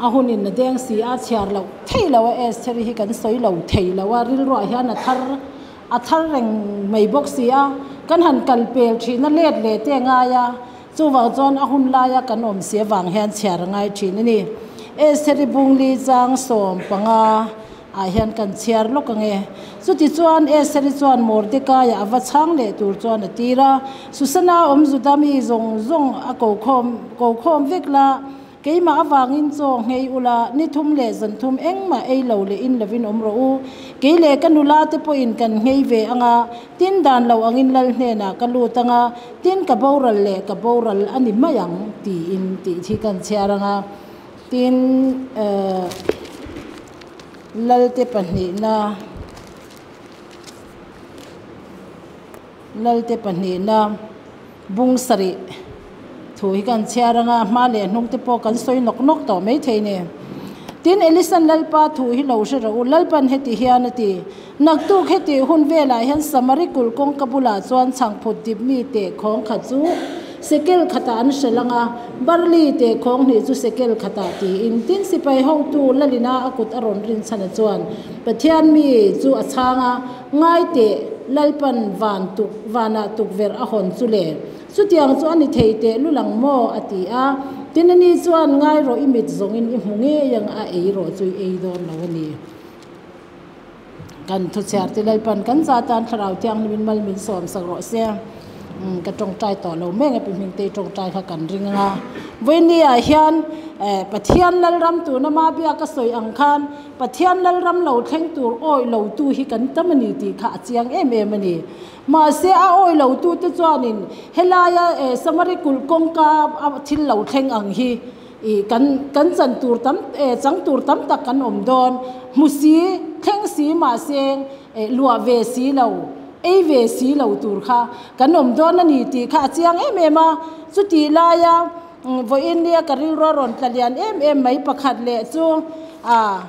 A hunin a deng si a, chhiar loh thei lo a, Estheri hi kan sawi lo thei lo a, rilruah hian a thar a thar reng mai bawk si a, kan han kal pel thin a, let leh te a ngai a, chuvang chuan a hun laia kan awm si avang hian chhiar a ngai thin a ni. Estheri bungli chang 15 ah hian kan chhiar lawk ang e. Chutichuan Estheri chuan Mordekaia a va chhang leh tur chuan a tir a, Susana awm Juda mi zawng zawng a ko khawm ko khawm vek la, Keimah avangin chaw nghei ula, ni thum leh zan thum engmah ei lo leh in lovin awm rawh u. Kei leh ka nula te pawhin kan nghei ve ang a, tin dan lo angin lal hnenah ka lut ang a, tin ka boral leh ka boral a ni mai ang, tiin tih hi kan chhiar ang a. Tin, Lalte pahnihna, Lalte pahnihna bung sarih thu hi kan chhiar ang a, hma leh hnung te pawh kan sawi nawk nawk tawh mai thei ni. Tin, Elisan Lalpa thu hi lo hre rawh u, Lalpan heti hian a ti, Naktuk heti hun velah hian Samari kulh kawngka bulah chuan chhangphut dip mi teh khawng khat chu sekel khatah an hrelh ang a, barli teh khawng hnih chu sekel khatah tiin. Tin, sipai hotu Lalina a kut a rawn rin chhan a chuan Pathian mi chu a chhang a, Ngai teh, Lalpan van tuk vanah tukverh a hawn chu le. Chutiang chu a ni thei teh lul ang maw? a ti a. Tin, ani chuan, Ngai rawh, i mit zawngin i hmu ngei ang a, ei rawh chu i ei dawn lo a ni. Kan thuchhiar te Lalpan kan za tan Thlarau Thianghlimin mal min sawm sak rawh se. Ka tawngtai tawh lo mek a, Pi Hmingtei tawngtai kha kan ring ang a. Vawinia hian Pathian Lalram tuna Mabia ka sawi ang khan Pathian Lalram lo thleng tur awih lo tu hi kan tam a ni tih kha a chiang em em a ni. Mahse a awih lo tu te chuanin helaia Samari kulh kawngka a thil lo thleng ang hi Ih kan kan chan tur tam eh chang tur tam tak kan awm dawn. Hmu si, thleng si mahse eh luah ve si lo, ei ve si lo tur kha kan awm dawn a ni tih kha a chiang em em a. Chutih laia vawiin nia ka rilru a rawn tla lian em em mai pakhat leh chu ah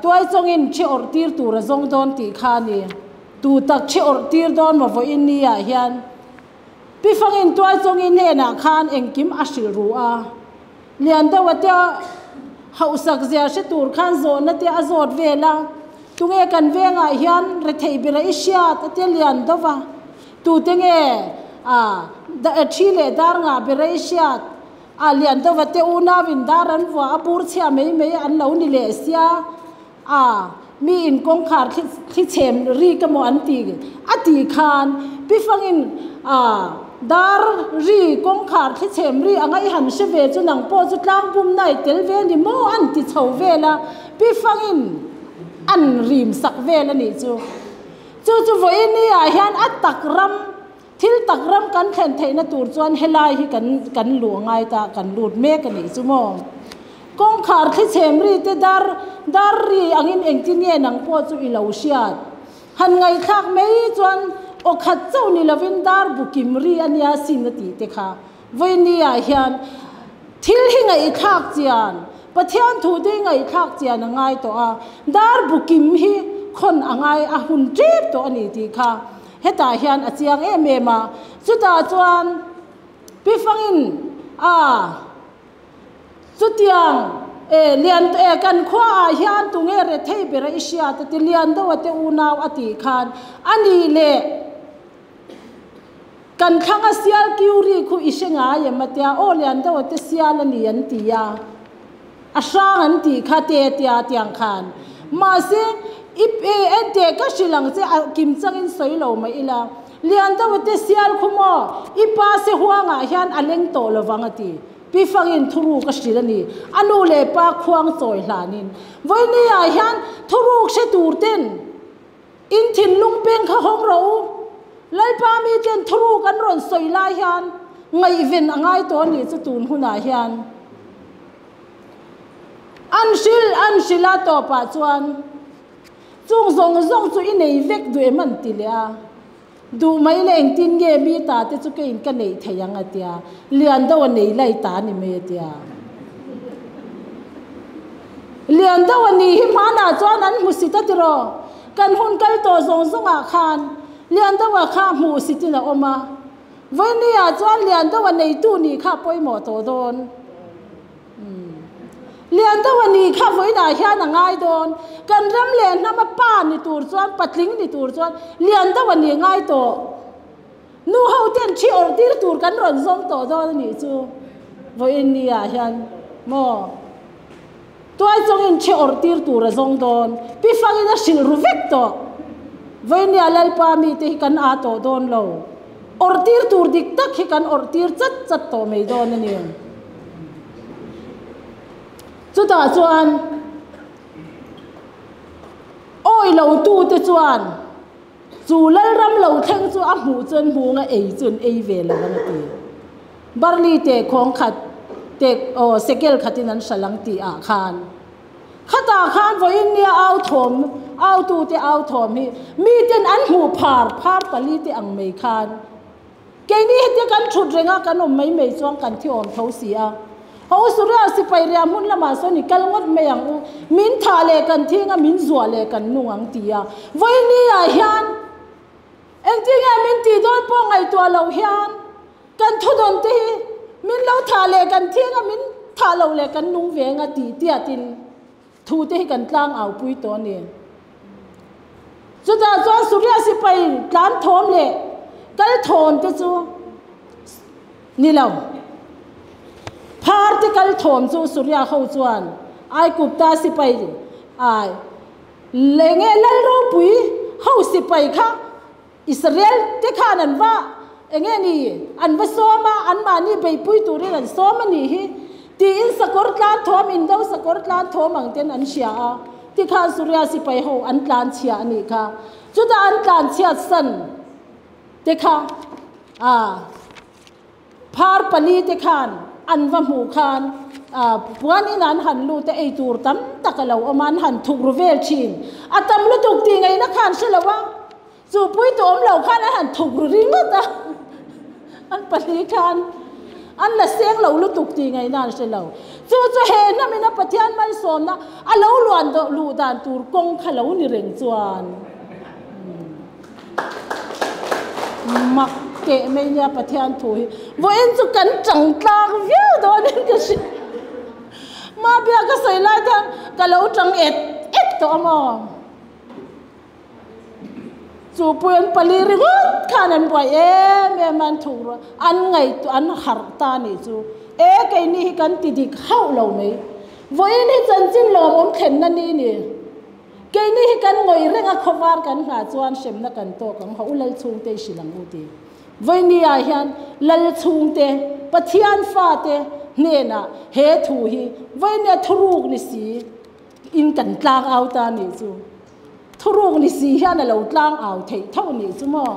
tuai chawngin thi awrh tir tur a zawng dawn tih kha a ni. Tu tak thi awrh tir dawn maw vawiin niah hian Pi Fangin Tuaichawngi hnenah khan engkim a hrilh ru a, lian deuh a tia hauhsak zia hre tur khan zawhna te a zawt vel a, tunge kan vengah hian rethei bera i hriat a tia lian deuh a, tute nge a thi leh dar ngah bera i hriat a lian deuh a te unauin dar an vuah a bur chhia mai mai an lo ni leh sia. A, mi in kawngkhar thli thli chhem ri ka maw an ti a ti khan pi fangin a dar ri kawngkhar thli chhem ri anga i han hre ve chu nang pawh chu tlang bum na i tel ve ni maw an ti chho vel a, pi fangin an rim sak vel a nih chu. Chu chu vawiin ni ah hian a tak ram thil tak ram kan thlen theihna tur chuan helai hi kan kan luh a ngai ta kan lut mek a nih chu maw. Kawngkhar thli chhem ri te dar dar ri angin engtin nge nang pawh chu i lo hriat? Han ngaihthlak mai chuan aw khat chauh ni lovin dar bu kim ri a nia sin a tih te kha. Vawiini ah hian thil hi ngaihthlak chian, Pathian thu te hi ngaihthlak chian a ngai tawh a, dar bu kim hi khawn a ngai a hun tep tawh a ni tih kha hetah hian a chiang em em a. Chutah chuan Pi Fangin a. Chutiang e lian e kan khua ah hian tunge rethei bera i hriat a ti lian deuh a te unau a tih khan a nih leh kan thlang a sial kiu ri khu i hre ngai em a tia aw lian deuh a te sial a ni an ti a a hrang an tih kha te tia tiang khan mahse i e enteh ka hrilh ang che a kim changin sawi lo mai ila lian deuh a te sial khu maw i pa se huangah hian a leng tawh lovang a ti. Pi Fangin thuruk a hrilh a ni. A nu leh pa khuang chawi hlanin Vawinia hian thuruk hre tur ten in thinlung peng kha hawng rawh u. Lalpa mi ten thuruk an rawn sawi lai hian ngaihven a ngai tawh a nih chu tun hunah hian an hrilh an hrilh a tawpah chuan chung zawng zawng chu i nei vek duh em an ti leh a. Duh mai le engtin nge mi ta te chu keiin ka neih thei ang a tia, lian deuh a nei lai ta ni mai a tia. Lian deuh a nih hi hmanah chuan an hmu sit a tiraw, kan hun kal tawh zawng zawngah khan lian deuh a kha hmuh sitin a awm a, vawinia chuan lian deuh a neitu nih kha a pawimawh tawh dawn. Lian. Lian deuh a nih kha vawiinah hian a ngai dawn. Kan ram leh hnama pa ni tur chuan, patling ni tur chuan lian deuh a nih ngai tawh. Nu ho ten thi awrh tir tur kan rawn zawng tawh dawn a nih chu vawiin ni ah hian maw? Tuai chawngin thi awrh tir tur a zawng dawn. Pi fangin a hrilh ru vek tawh. Vawiin ni ah Lalpa mite hi kan aa tawh dawn lo. Awrh tir tur dik tak hi kan awrh tir chat chat tawh mai dawn a ni. Chutah chuan awi lo tute chuan chu Lalram lo thleng chu a hmuh chuan hmunga ei chu an ei ve lo ang a ti. Barley teh khawng khat teh aw sekel khatin an hral ang tih ah khan khatah khan vawiin nia au thawm au tute au thawm hi miten an hmuh phar phar pali te ang mai khan Keini hetia kan thut reng a, kan awm mai mai chuan kan thi awm tho si a. Ho Suria sipai riah hmun lamah sawn i kal ngawt mai ang u, min thah leh kan thing a, min zuah leh kan nung ang ti a. Vawiini ah hian engtin nge min tih dawn pawh ngaihtuah loh hian kan thudawn te hi min lo thah leh kan thing a, min thah loh leh kan nung ve ang a tih tiatin Thu te hi kan tlang au pui tawh a ni. Chutah chuan Suria sipai tlan thawm leh kal thawm te chu ni lo. Phar te kal thawm chu Suria ho chuan Aigupta sipai ai leh nge lal ropui ho sipai kha Israel te khan an va enge ni an va sawm a, anmahni beihpui turin an sawm a nih hi tiin sakawr tlan thawm, indo sakawr tlan thawm ang ten an hria a, tikhan Suria sipai ho an tlan chhia a nih kha. Chutah an tlan chhiat san te kha a phar pali te khan an va hmuh khan puan in an han lut a, ei tur tam tak a lo awm a, an han thuk ru vel thin. A tam lutuk tih ngaihna khan hre lo a, chu pui tu awm lo khan an han thuk ru ringawt a, an pahnih khan an la seng lo lutuk tih ngaihna an hre lo. Chu chu he hnamina Pathian malsawmna a lo luan luh dan tur kawng kha lo ni reng chuan. Mak teh mai nia Pathian thu hi. Vawiin chu kan chang tlak viau dawn in ka hria. Mahbia ka sawi lai te hian ka lo chang et et tawh a maw. Chu pui an pali ringawt khan an buai em em a, an thuk ruah an ngaihtuah an harh ta nih chu. E keini hi kan ti dik hauh lo mai. Vawiin hi chanchin lawmawm thlenna ni ni. Keini hi kan ngawih reng a, khawvar kan nghah chuan hremna kan tawk ang, ha u lal chhungte i hrilh ang u ti. Vawiini ah hian lal chhungte, Pathian fate hnenah he thu hi vawinia thuruk ni si in kan tlang au ta nih chu. Thuruk ni si hian a lo tlang au theih tho nih chu maw.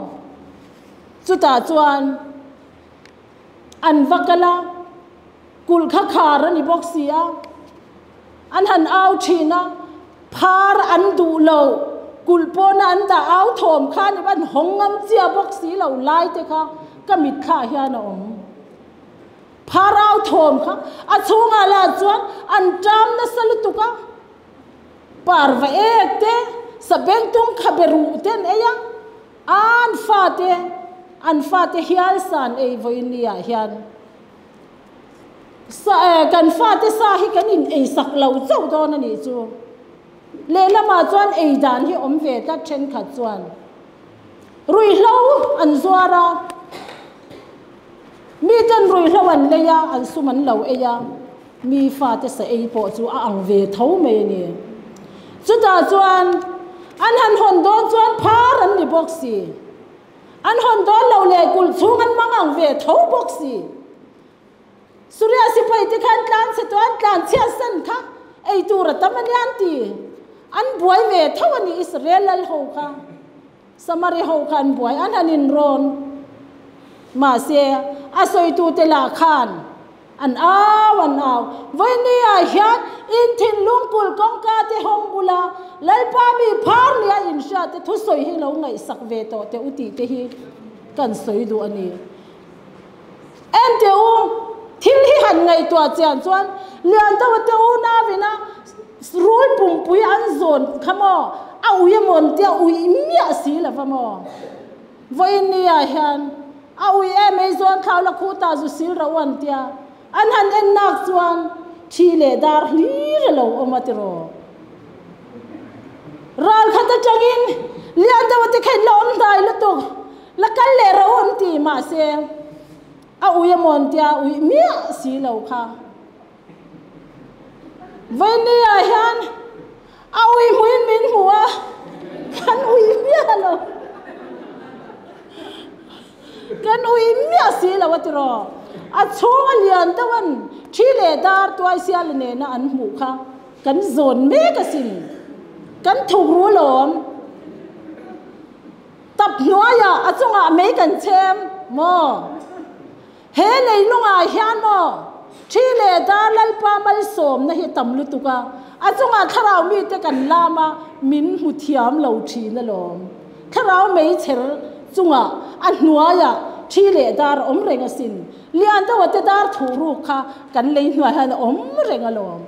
Chutah chuan an va kal a, kulh kha khar a ni bawk si a. An han au thin a, phar an duh lo, kulh pawna an dah au thawm kha ni an hawng ngam chia bawk si lo lai te kha ka mitthla hian a awm. Phar au thawm kha a chhungah lah chuan an ṭam nasa lutuk a, parva ek te, sabengtung khabe ruh te an ei a, an fate, an fate hial san ei vawiin ni ah hian. Sa eh kan fate sa hi kan in ei sak lo chauh dawn a nih chu. Lehlamah chuan ei dan hi awm ve tlat thenkhat chuan ruihhlo an zuar a, miten ruihhlo an lei a, an sum an lo ei a, mi fate sa ei pawh chu a ang ve tho mai a ni. Chutah chuan an han hawn dawn chuan phar an ni bawk si. An hawn dawn lo leh kulh chhung an mang ang ve tho bawk si. Suria sipai te khan tlan chhe tawh an tlan chhiat san kha ei tur a tam a nia an ti. An buai ve tho a ni Israel lal ho kha. Samari ho kha an buai an han inrawn. Mahse a sawitu te lah khan An au an au. Vawiini ah hian in thinlung kulh kawngka te hawng bula Lalpa mi phar nia in hria te thusawi hi lo ngaihsak ve tawh teh u tih te hi kan sawi duh a ni. Enteh u, thil hi han ngaihtuah chian chuan Liantawa te u navina rul pumpui an zawn kha maw a ui a mawn tia ui miah si lova maw. Vawiini ah hian A ui em ei zawn thlau la khu ta zu sil rauh an tia. An han en nak chuan Thi leh dar hlir a lo awm a tiraw? Ral khat atangin lian deuh te kha in la awm hnai lutuk, la kal leh ro an ti mahse a ui a mawn tia uih miah si lo kha. Vawinia hian a ui hmuin min hmu a, kan ui miah lo. Kan ui miah si lo a tiraw? A chhunga lian deuhan thi leh dar tuai sial nena an hmuh kha kan zawn mek asin. Kan thuk ru lawm. Tap hnuaiah a chungah mei kan chhem maw? He leilungah hian maw thi leh dar Lalpa malsawmna hi tam lutuk a, a chungah thlarau mite kan lam a, min hmu thiam lo thin alawm. Thlarau meichher chungah a hnuaiah thi leh dar a awm reng asin. Lian deuha te dar thuh ruk kha kan lei hnuai hian a awm reng alawm.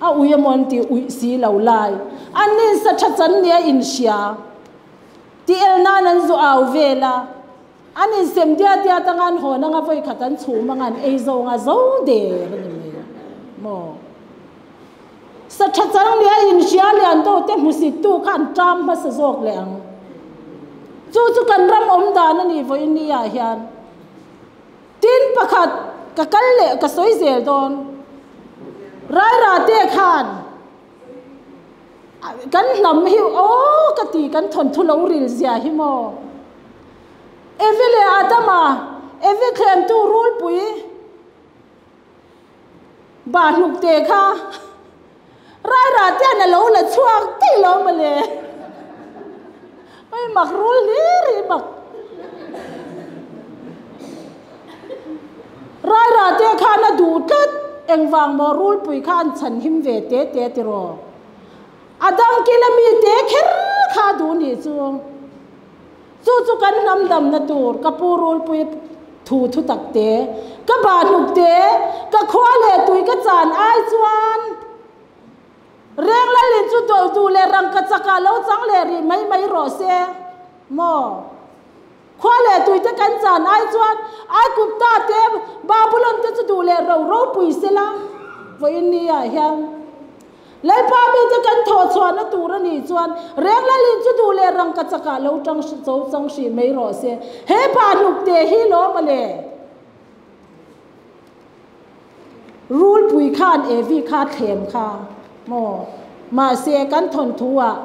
A ui amaw an tih uih si lo lai. An ninsa tha chan nia inhria. Tih el nan an zu au vel a. An insem diat diat anga an hawn anga vawi khat an chhum anga an ei zawng a zo der a ni mai maw? Sa tha chang leh a inhria lian deuh te hmusit tu kha an ṭam hmasa zawk leh ang. Chu chu kan ram awm dan a nih vawiin ni ah hian tin pakhat ka kal leh ka sawi zel dawn. Rairate khan. Kan hnam hi aw ka ti kan thawnthu lo ril zia hi maw? Evi leh Adama, Evi thlemtu rulpui Bahnuk te kha Rairah te hian a lo la chhuak daih lo mawle. Hei mak rul hlir hi mak. Rairah te khan a duh tlat, engvang maw rulpui kha an chhan him ve te te tiraw? A dang kila mi te kher kha a duh nih chu. Chu chu kan hnam damna tur, ka pu rulpui thu thu tak te, ka bah hnuk te, ka khua leh tui ka chan ai chuan Reng lalin chu dawlh duh leh rangka chakah lo chang leh rih mai mai rawh se maw? Khua leh tuite kan chan ai chuan Aigupta te, Babulon te chu duh leh ro ropui sela vawiin ni ah hian Lalpa mite kan thawh chhuahna tur a nih chuan reng lalin chu duh leh rangka chakah lo tang cho chang hrih mai rawh se. He pa hnuk te hi lawm a le. Rulpui khan Evi kha thlem kha maw? Mahse kan thawnthu ah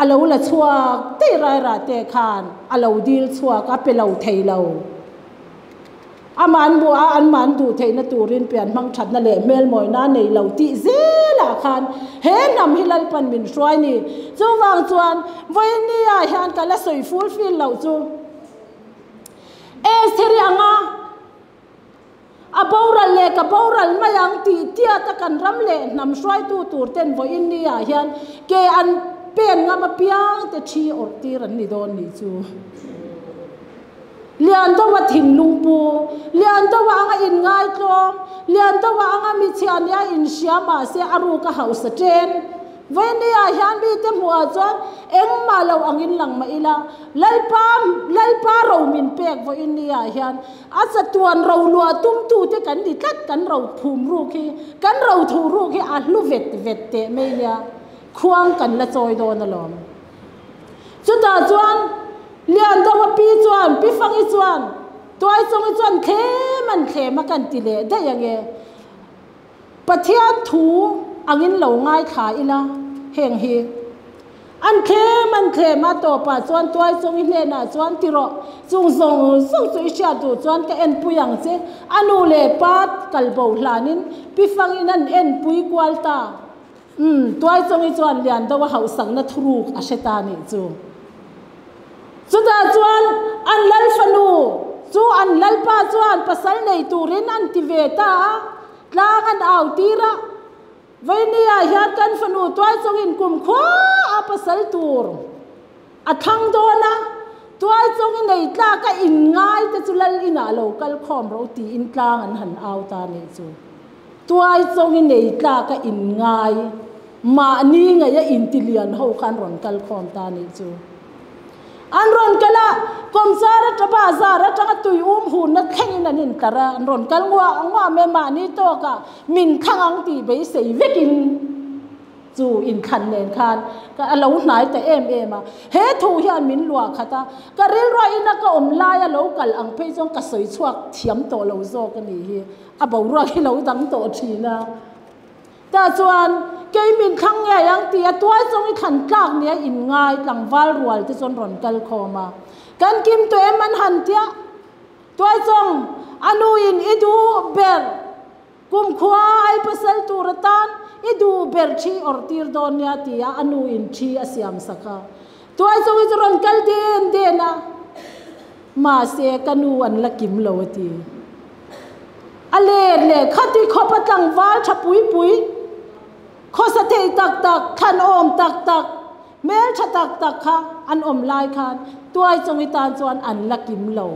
a lo la chhuak daih rairah te khan a lo dil chhuak a pe lo thei lo. Aman buah a anman duh theihna turin pian hmang thatna leh hmelmawina nei lo tih zelah khan he hnam hi Lalpan min hruai ni. Chuvang chuan vawiin ah hian ka la sawi fulfill loh chu Estheri anga A boral leh ka boral mai ang tih tiata kan ram leh hnam hruaitu tur ten vawiin ni ah hian ke an pen ngam apiang te thi awrh tir an ni dawn nih chu. Lian deuha thinlung pu, lian deuha anga inngaitlawm, lian deuha anga michhia nia inhria mahse a ruk a hausa chen. Vawinia hian mite hmuhah chuan engmah lo angin lang mah ila, Lalpa, Lalpa ro min pek vawinia hian a chatuan ro luah tumtute kan ni tlat, kan ro phum ruk hi, kan ro thu ruk hi a hlu vet vet teh mai nia, khuang kan la chawi dawn alawm. Chutah chuan Liandoa pi chuan, Pi Fangi chuan, Tuaichawngi chuan thlem an thlem a kan ti leh daih ange. Pathian thu angin lo ngaithla ila heng hi an thlem an thlem a tawpah chuan Tuaichawngi hnenah chuan ti rawh chung zawng zawng chu i hriat duh chuan ka enpui ang che a nu leh pa kalbo hlanin pi fangin an enpui kual ta umm Tuaichawngi chuan Liando a hauhsakna thuruk a hre ta nih chu. Chutah chuan an lal fanu chu an lalpa chuan pasal nei turin an ti ve ta a, tlang an au tir a, Vawinia hian kan fanu Tuaichawngin kumkhua a pasal tur a thlang dawn a, Tuaichawngi nei tlak a inngai te chu lal inah lo kal khawm rawh u tiin tlang an han au ta nih chu. Tuaichawngi nei tlak a inngai. Mahni ngaih a intilian ho khan rawn kal khawm ta nih chu. An rawn kal a, kawmchar atanga bazar atanga tui um hunna thlengin an intlar a, an rawn kal nguah nguah mai mahni tawkah min thlang ang tih beisei vekin chu inthlan nen khan ka a lo hnai ta em em a. He thu hian min luah khat a, ka rilruah ina ka awm laia lo kal ang phei chuan ka sawi chhuak thiam tawh lo zawk a nih hi, a boruak hi lo dang tawh thin a. Tah chuan kei min thlang ngei ang tih a tuai chawng i thlan tlak nia in ngai tlangval rual te chuan rawn kal khawm a. Kan kim tawh em an han tia. Tuai chawng a nu in i duh ber kumkhua ai pasal tur atan i duh ber thi awrh tir dawn nia ti a a nu in thi a siam sak a. Tuai chawng hi chu rawn kal den den a. Mahse ka nu an la kim lo a ti. A let leh khati khawp a tlangval tha pui pui, khawsa thei tak tak, thlan awm tak tak, hmel tha tak tak kha an awm lai khan tuai chawng i tan chuan an la kim lo.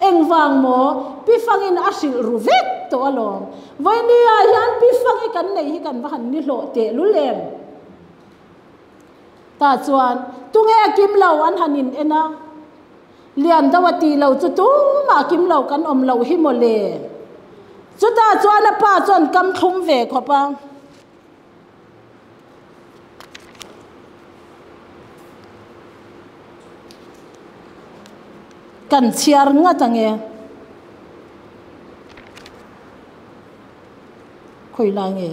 Engvang maw? Pi Fangin a hrilh ru vek tawh alawm. Vawinia hian Pi Fangi kan neih hi kan va han ni hlawh tehlul em? Tah chuan tunge kim lo an han in en a. Lian deuh a tih lo chu tumah kim lo kan awm loh hi maw le. Chutah chuan a pa chuan kam thlum ve khawp a. Kan chhiar ngat ange. Khawi lai nge?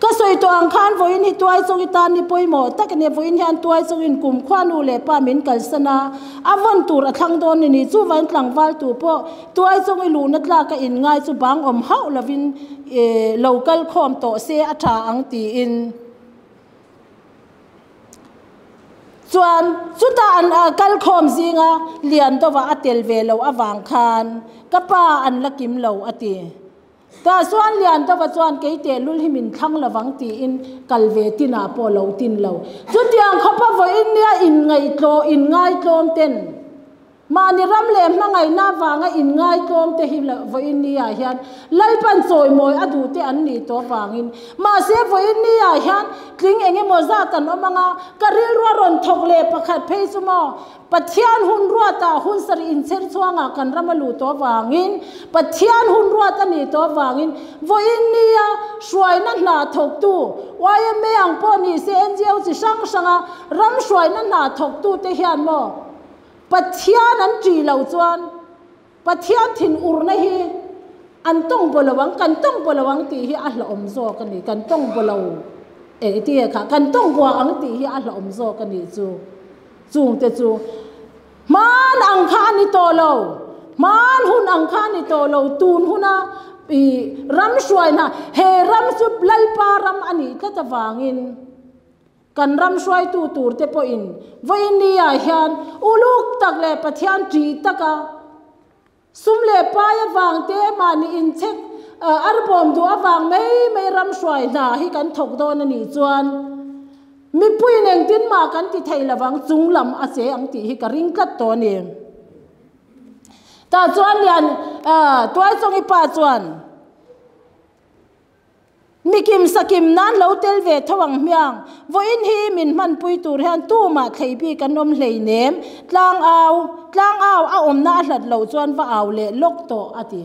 Ka sawi tawh ang khan vawiin hi tuai chawng i tan ni pawimawh tak a nia, vawiin hian tuai chawngin kum khua nu leh pa min kalsan a, a vawn tur a thlang dawn a ni. Chuvangin tlangval tu pawh tuai chawng i luhna tlak a inngai chu bang awm hauh lovin lo kal khawm tawh se a tha ang tiin. Chuan chutah an kal khawm zinga lian deuhah a tel ve loh avang khan ka pa an la kim lo a ti. Tah chuan Liantova chuan kei tehlul hi min thlang lovang tiin kal ve tinah pawh lo tin lo. Chutiang khawpa vawiin nia inngaihtlawh inngaitlawm ten mahni ram leh hmangaihna avanga inngaitlawm te hi vawiin niah hian Lalpan chawimawi a duh te an nih tawh avangin mahse vawiin niah hian tling eng emaw zat an awm anga ka rilrua rawn thawk leh pakhat phei chu maw Pathian hun ruatah hun sarih inchher chhuangah kan ram a luh tawh avangin, Pathian hun ruat a nih tawh avangin, vawiin nia hruaina hna thawktu, yma ang pawh ni se, ngo chi hrang hranga ram hruaina hna thawktute hian maw Pathian an ṭih loh chuan Pathian thin urna hi an tawng baw lo ang, kan tawng baw lo ang tih hi a hlauhawm zawk a ni, kan tawng baw lo eh tia kha, kan tawng bua ang tih hi a hlauhawm zawk a nih chu. Chungte chu hman ang kha a ni tawh lo, hman hun ang kha a ni tawh lo, tun huna i ram hruaina, he ram chu Lalpa ram a nih tlat avangin kan ram hruaitu turte pawhin vawiin niah hian uluk tak leh Pathian ṭih taka Sum leh pai avang te mahni inchhek arbawm duh avang mai mai ram hruai hna hi kan thawk dawn a nih chuan mipuiin engtin mah kan ti thei lovang chung lam a che ang tih hi ka ring tlat tawh a ni. Tah chuan Lian Tuaichawngi pa chuan. Mikim sakim nan lo tel ve tho ang hmiang. Vawiin hi min hmanpui tur hian tumah thlei bik an awm hleinem. Tlang au, tlang au a awmna a hlat loh chuan va au leh lawk tawh a ti.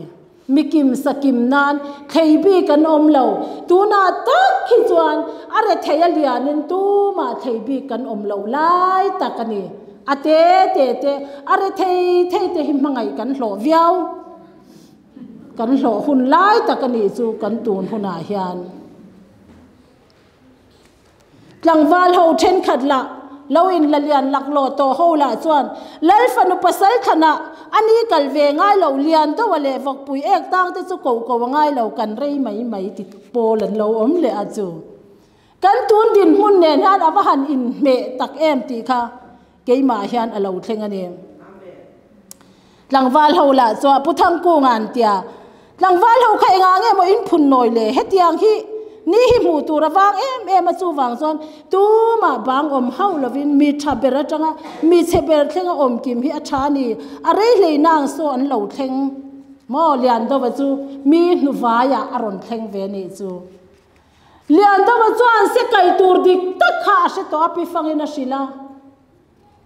Mikim sakim nan thlei bik an awm lo. Tunah tak hi chuan a rethei a lianin tumah thlei bik kan awm loh lai tak a ni. A te te te, a rethei thei te hi hmangaih kan hlawh viau. Kan hlawh hun lai tak a nih chu kan tun hunah hian tlangval ho thenkhat lah lo in la lian laklawh tawh ho lah chuan Lal fanu pasal thlanah a ni kal ve ngai lo lian deuh a leh vawkpui ek tang te chu ko ko a ngai lo kan rei mai mai ti pawl an lo awm leh a chu kan tun dinhmun nen hian a va han inhmeh tak em tih kha keimah hian a lo thleng a ni. Tlangval ho lah chuan Pu Thangkunga an tia, Tlangval ho kha engah nge maw in phun nawi le? Hetiang hi ni hi hmuh tur a vang em em a, chuvang chuan tumah bang awm hauh lovin mi tha ber atanga mi chhe ber thlenga awm kim hi a tha a ni. A rei hlei nang saw an lo thleng maw? Liandova chu mi hnuvaiah a rawn thleng ve nih chu. Liandova chuan se kai tur dik tak kha a hre tawh a, Pi Fangin a hrilh a.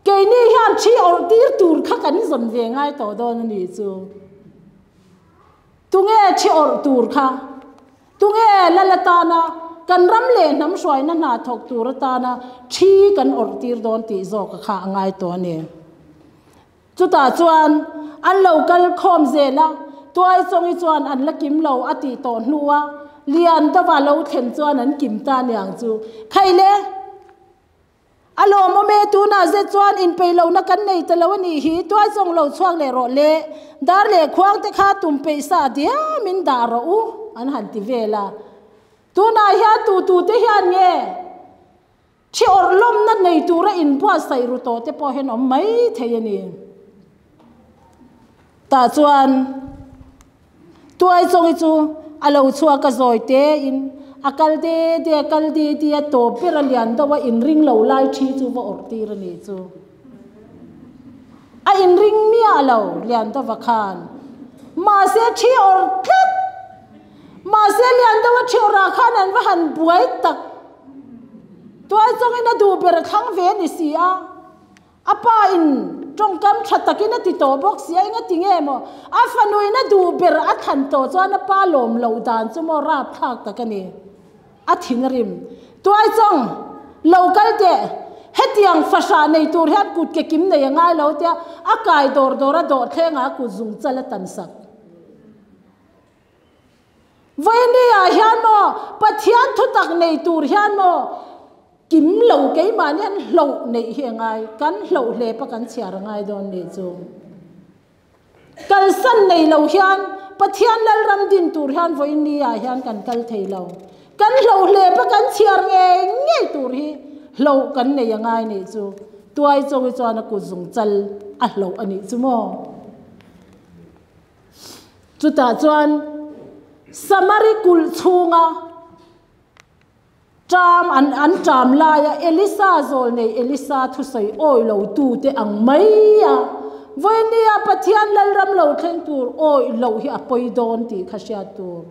Keini hian thi awrh tir tur kha kan zawn ve ngai tawh dawn a nih chu. Tunge thi awrh tur kha? Tunge lal atana kan ram leh hnam hruaina hna thawk tur atana thi kan awrh tir dawn tih zawk kha a ngai tawh a ni. Chutah chuan an lo kal khawm zel a, Tuaichawngi chuan an la kim lo a tih tawh hnua Liandova lo thlen chuan an kim ta aniang chu. Khaile! A lawmawm e, tunah zet chuan inpeih lohna kan nei ta lo a nih hi, Tuaichawng lo chhuak leh rawh le, dar leh khuang te kha tum peih sa diamin dah rawh u an han ti vel a. Tunah hian tu tu te hian nge thi awrh lawmna nei tura inbuatsaih ru tawh te pawh hian awm mai thei a ni. Tah chuan Tuaichawngi chu a lo chhuak a zawi tein a kal de de a kal de de a tawp ber a lian deuh a inring lo lai thi chu va awrh tir a nih chu. A inring miah lo lian deuh a khan. Mahse thi awrh tlat! Mahse lian deuh a thi awrh ah khan an va han buai tak. Tuaichawngin a duh ber a thlang ve a ni si a. A pa in tawngkam tha takin a ti tawh bawk si a, enga ti nge maw? A fanuin a duh ber a thlan tawh chuan a pa lawm loh dan chu maw rapthlak tak a ni. A thin a rim. Tuaichawng, lo kal teh, hetiang fahrah nei tur hian kut ke kim nei a ngai lo tia a kai dawr dawr a dawh thlengah a kut zung chal a tan sak. Vawinia hian maw Pathian thutak nei tur hian maw kim lo keimahni hian hloh neih hi a ngai, kan hloh hlep a kan chhiar a ngai dawn nih chu. Kalsan nei lo hian Pathian Lalram din tur hian vawinia hian kan kal thei lo. Kan hloh hlep a kan chhiar ngei ngei tur hi hloh kan nei a ngai nih chu. Tuai chawi chuan a kut zung chal a hloh a nih chu maw. Chutah chuan Samari kulh chhunga ṭam an an ṭam laia Elisa zawl nei Elisa thusawi awi lo tute ang mai a, vawinia Pathian Lalram lo thleng tur awi loh hi a pawi dawn tih kha hriat tur.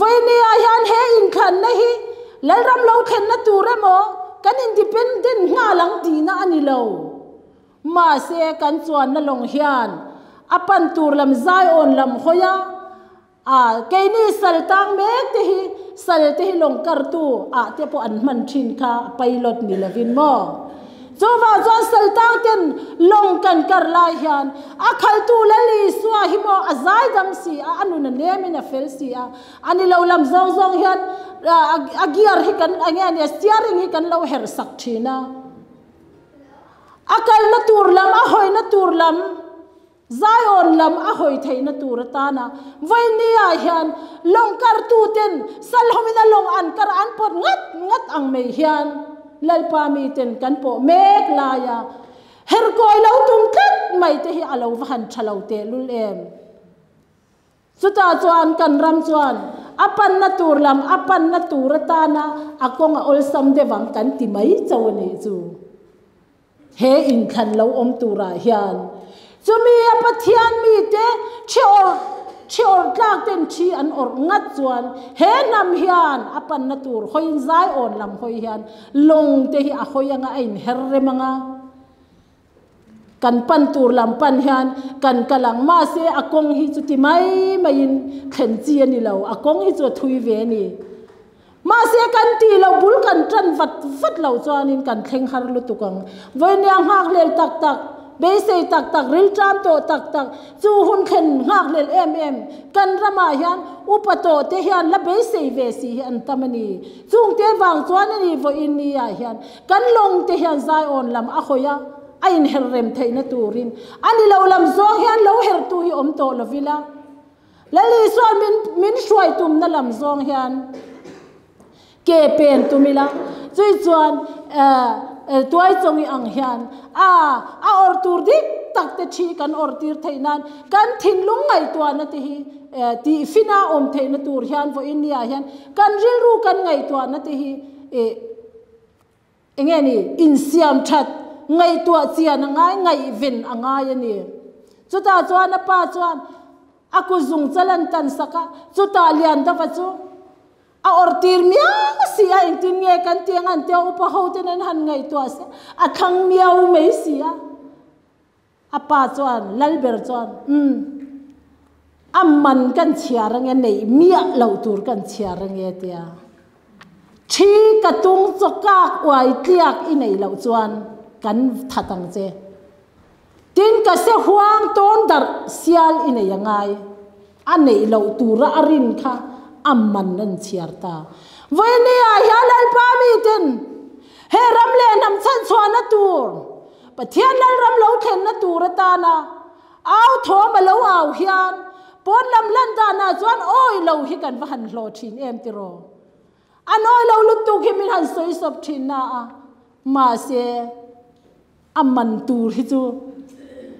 Vawinia hian he inthlanna hi Lalram lo thlenna tur emaw kan independent nghal ang tihna a ni lo. Mahse, kan chuanna lawng hian a pan tur lam Zion lam hawi a, a keini sal tang mek te hi sal te hi lawng kartu ah te pawh an hman thin kha pilot ni lovin maw? Chuvang chuan sal tang ten lawng kan kar lai hian a khaltu Lal Isua hi maw a zaidam si a, a nun a nemin a fel si a, a ni lo lam zawng zawng hian a gear hi kan enge a nia steering hi kan lo herh sak thin a. A kalna tur lam, a hawina tur lam, Zion lam a hawi theihna tur atana vawinia hian lawng kartuten Salhawmina lawng an kar an pawt ngat ngat ang mai hian Lalpa miten kan pawh mek laia herkawi lo tum tlat mai te hi a lo va han tha lo tehlul em. Chutah chuan kan ram chuan a panna tur lam a panna tur atana a kawng a awlsam deuh ang kan ti mai cho a nih chu. He inthlan lo awm turah hian chumi a Pathian mite thi awrh thi awrh tlak ten thi an awrh ngat chuan he hnam hian a panna tur hawiin zaiawn lam hawi hian lawng te hi a hawi anga a inher rem anga. Kan pan tur lam pan hian kan kal ang. Mahse, a kawng hi chu ti mai maiin thlen chi a ni lo. A kawng hi chu a thui ve a ni. Mahse, kan tih loh bul kan tan vat vat loh chuanin kan thleng har lutuk ang. Vawinia nghakhlel tak tak, beisei tak tak, rilṭam tawh tak tak, chu hun thlen nghakhlel em em kan ramah hian upa tawh te hian la beisei ve si hi an tam a ni. Chungte vang chuan a ni vawiin ni ah hian Kan lawng te hian Zion lam a hawi a, a inher rem theihna turin a ni lo lam zawng hian lo hertu hi awm tawh lo ila. Lal Isuan min min hruai tumna lam zawng hian ke pen tum ila. Chui chuan Tuaichawngi ang hian a a awrh tur dik tak te thi kan awrh tir theih nan kan thinlung ngaihtuahna te hi tihfina awm theihna tur hian vawiin ni ah hian kan rilru kan ngaihtuahna te hi Enge ni? Insiam that, ngaihtuah chian a ngai, ngaihven a ngai a ni. Chutah chuan a pa chuan a kut zung chal an tan sak a, chutah Liandova chu a awrh tir miau si. si a, engtin nge kan tih ang an tia upa ho ten an han ngaihtuah se a thlang miau mai si a. A pa chuan, Lalber chuan, Umm, a man kan chhiar ange, neih miah loh tur kan chhiar ange a tia. Thi ka tung chawkak uai tliak i neih loh chuan kan that ang che. Tin ka se huang tawn darh sial i nei a ngai. A neih loh tura a rin kha a man an chhiar ta. Vawinia hian Lalpa miten he ram leh hnam chhanchhuahna tur, Pathian Lalram lo thlenna tur atana au thawm a lo au hian pawn lam hlan danah chuan awi lo hi kan va han hlawh thin em tiraw? An awi lo lutuk hi min han sawi sawp thin na a, mahse A man tur hi chu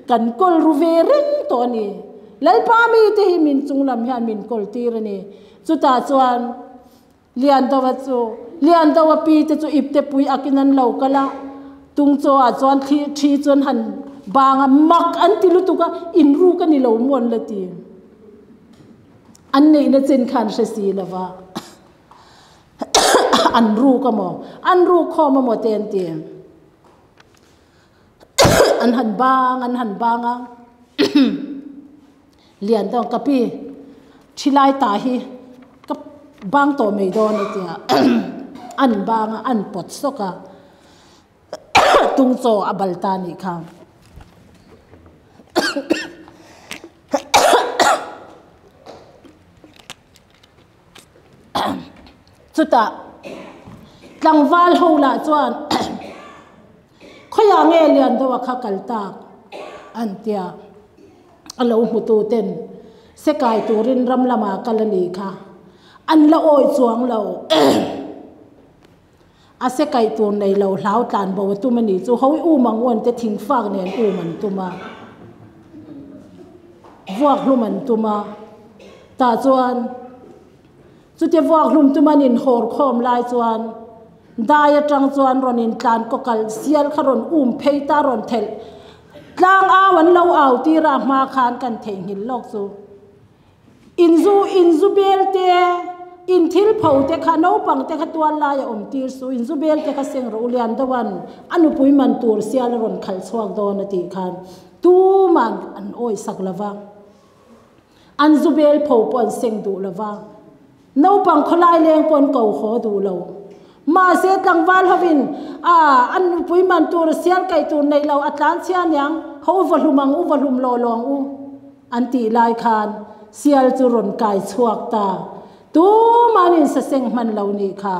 kan kawl ru ve reng tawh a ni. Lalpa mite hi min chung lam hian min kawl tir a ni. Chutah chuan Liandova chu, Liandova pi te chu ipte pui akin an lo kal a, Tungchaw ah chuan thli thi chu an han bang a, mak an ti lutuk a, in ruk a ni lo maw an la ti. An neihna chin kha an hre si lo va. An ruk a maw? An ruk khawm a maw te an ti. An han bang an han bang a lian deuh ka pi thi lai ta hi ka bang tawh mai dawn a tia an bang a an pawt sawk a tung chaw a bal ta a nih kha. Chutah tlangval ho lah chuan khawiah nge Liandoa kha kal tak an tia a lo hmu tu ten se kai turin ram lamah kal a nih kha an la awi chuang lo a se kaih tur nei lo hlau tlan bo a tum a nih chu hawi um ang uan te thingfak nen um an tum a vuak hlum an tum a. Tah chuan chutia vuak hlum tum an inhawr khawm lai chuan dai atang chuan rawn intlan kaw kal sial kha rawn um phei ta rawn thelh tlang au an lo au tir a hma khan kan theihnghilh lawk chu inzu inzu bel te in thil pho te kha naupang te kha tual lai a awm tir su inzu bel te kha seng rawh u lian deuh an a nupui man tur sial a rawn khalh chhuak dawn a tih khan tuman an awihsak lova. An zu bel pho pawh an seng duh lo va, naupang khawlai leng pawh an ko haw duh lo. Mahse, tlangval hovin a an nupui man tur sial kaih tur neih lo a tlan chhia niang, ho u va hlum ang u, va hlum lawh lawh ang u an tih lai khan sial chu rawn kai chhuak ta. Tuma'n in saseng hman lo nih kha.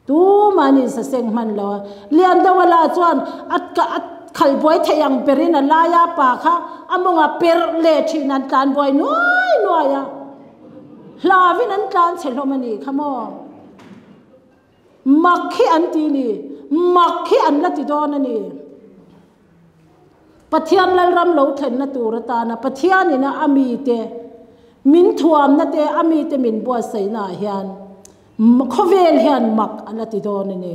Tuma'n in saseng hman lo a. Liandoa lah chuan a a khalh buai theih ang berin a laia pa kha a mawngah perh leh thin an tlan buai nuai nuai a. Hlavin an tlan chhe hlawm a nih kha maw. Mak hi an ti ni. Mak hi an la ti dawn a ni. Pathian Lalram lo thlenna tur atana Pathianina a mite min thuamna te a mite min buatsaihna ah hian Khawvel hian mak a la ti dawn a ni.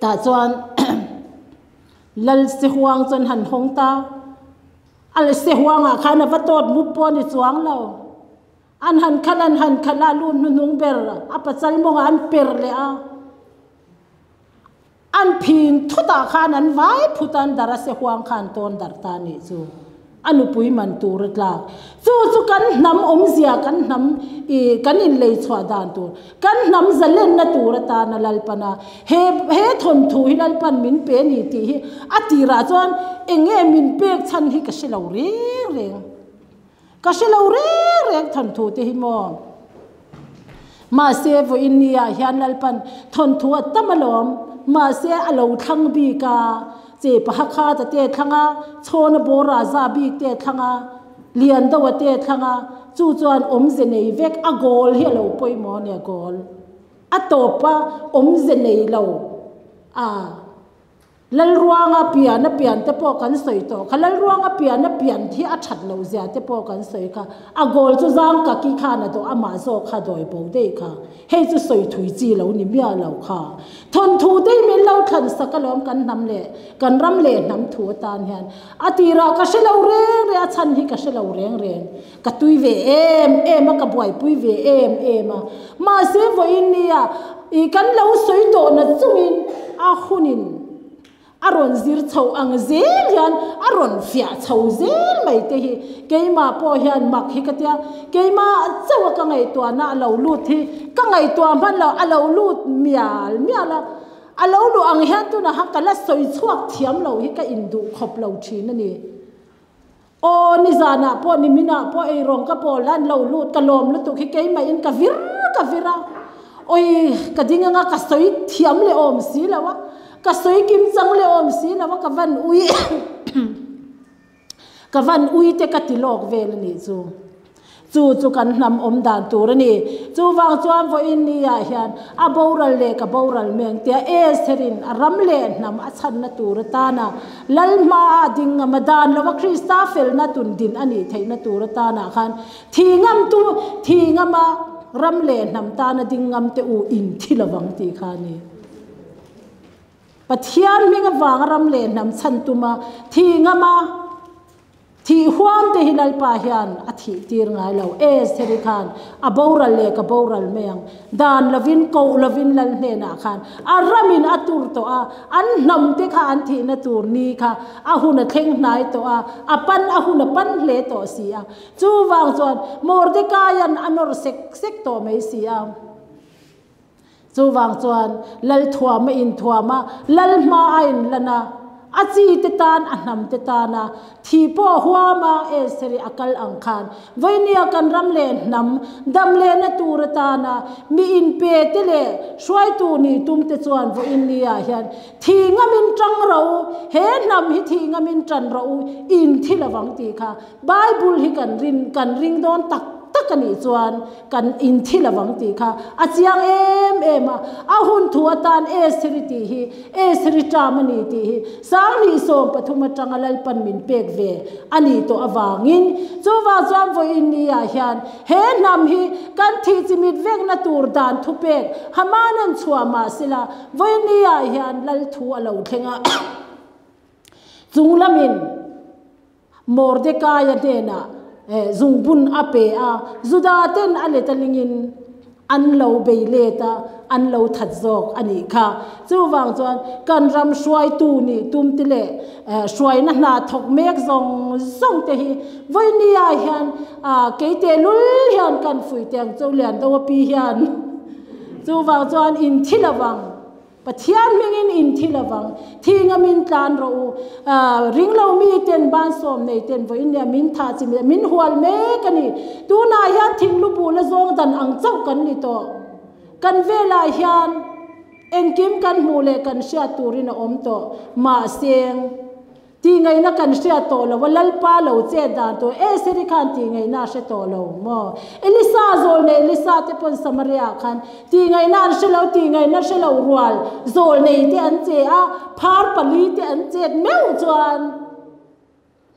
Tah chuan Lal Sehuang chuan han hawng ta. A Sehuangah khan a va tawt mup pawh a ni chuang lo. An han khalh an han khalh a, lut hnuhnung ber a pachal mawngah an per leh a. An phin thutah khan an vai phut a, an dar a sehuang kha an tawn darh ta a nih chu. A nupui man tur a tlak. Chu chu kan hnam awmzia, kan hnam ih kan inlei chhuah dan tur, kan hnam zalenna tur atana Lalpan a he he thawnthu hi Lalpan min pe a ni tih hi a tirah chuan eng nge min pek chhan hi ka hre lo reng reng. Ka hre lo reng reng thawnthu te hi maw? Mahse vawiin ni ah hian Lalpan thawnthu a tam alawm. Mahse a lo thlang bik a, che Pahakhata te a thlang a, Chhawna Bawra za bik te a thlang a, Liandoa te a thlang a, chu chuan awmze nei vek a goal hi a lo pawimawh a nia goal a tawp a awmze nei lo a. Lalruanga pian a pian te pawh kan sawi tawh kha, Lalruanga pian a pian hi a that loh zia te pawh kan sawi kha, a goal chu zang ka ki khan a dawh amah zawk kha dawi bo daih kha, hei chu sawi thui chi lo ni miah lo kha. Thawnthu te hi min lo thlan sak alawm kan hnam leh kan ram leh hnam thu atan hian a tirah ka hre lo reng reng a chhan hi ka hre lo reng reng, ka tui ve em em a ka buaipui ve em em a, mahse vawiin nia ih kan lo sawi tawh na chungin a hunin a rawn zir chho ang zel hian a rawn fiah chho zel mai te hi keimah pawh hian mak hi ka tia, keimah chauh a ka ngaihtuahna a lo lut hi ka ngaihtuah hman lo a lo lut mial mial a, a lo luh ang hian tunah khan ka la sawi chhuak thiam lo hi ka induh khawp lo thin a ni. Aw, nizanah pawh niminah pawh eirawng ka pawl a, an lo lut ka lawm lutuk hi keimahin ka vir ka vir a, awi ka ding anga ka sawi thiam leh awm si lo a, ka sawi kim chang leh awm si lo a, ka van ui ka van ui te ka ti lawk vel a nih chu. Chu chu kan hnam awm dan tur a ni. Chuvang chuan vawiin ni ah hian a boral leh ka boral meng tia Esther-in a ram leh hnam a chhanna tur atana Lal hmaah ding ngam a dan lova Krista felna tun din a nih theihna tur atanah khan thi ngam tu thi ngama ram leh hnam tana ding ngam te u in thi lovang tih kha a ni. Pathian hming avanga ram leh hnam chhan tuma thi ngama Thih huam te hi Lalpa hian a thih tir ngai lo. Estheri khan a boral leh ka boral mai ang. Dan lovin, koh lovin Lal hnenah khan a ramin a tur tawh a, an hnam te kha an thihna tur ni kha a hun a thleng hnai tawh a, a pan a hun a pan hle tawh si a. Chuvang chuan Mordecaia'n a nawr sek sek tawh mai si a. Chuvang chuan Lal thuam a inthuam a, Lal hma a inlan a, a chi te tan, a hnam te tana thi pawh a huam a, Estheri a kal ang khan Vainia kan ram leh hnam dam lehna tur atana mi inpe te leh hruaitu nih tum te chuan vawiin niah hian thi ngamin tang rawh u, he hnam hi thi ngamin tan rawh u, in thi lovang tih kha Bible hi kan rin kan ring dawn tak tak a nih chuan Kan inthi lovang tih kha a chiang em em a, a hun thu atan Estheri tih hi Estheri term a ni tih hi 2013 atanga Lalpan min pek ve a nih tawh avangin chuvang chuan vawiin ni ah hian he hnam hi kan thih chimit vekna tur dan thupek Hamanan chhuah mah sela vawiin ni ah hian Lal thu a lo thleng a chung lamin Mordekaia hnenah zungbun a pe a, Juda ten a let alingin an lo bei let a, an lo that zawk a nih kha. Chuvang chuan kan ram hruaitu nih tum te leh hruaina hna thawk mek zawng zawng te hi vawinia hian kei tehlul hian kan fuih teh ang chu Liandoa pi hian. Chuvang chuan inthi lovang. Pathian hmingin in thi lovang, thi ngamin tlan rawh u. Ring lo mi ten ban sawm nei ten vawiin nia min thah chi min hual mek a ni. Tunah hian thinglu bu la zawng dan ang chauh kan ni tawh. Kan velah hian engkim kan hmuh leh kan hriat turin a awm tawh. Mahse. Tih ngaihna kan hriat tawh lo a, Lalpa lo chet dan tur Eseri khan tih ngaihna a hre tawh lo maw? Elisa zawl nei Elisa te pawn Samaria ah khan tih ngaihna an hre lo, tih ngaihna hre lo rual zawl nei te an che a, phar pali te an chet meuh chuan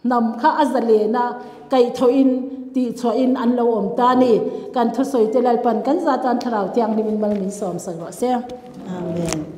hnam kha a zalen a, kaihthawhin tihchhuahin an lo awm ta a ni. Kan thusawi te Lalpan kan zatan Thlarau Thianghlimin mal min sawm sawi rawh se. Amen.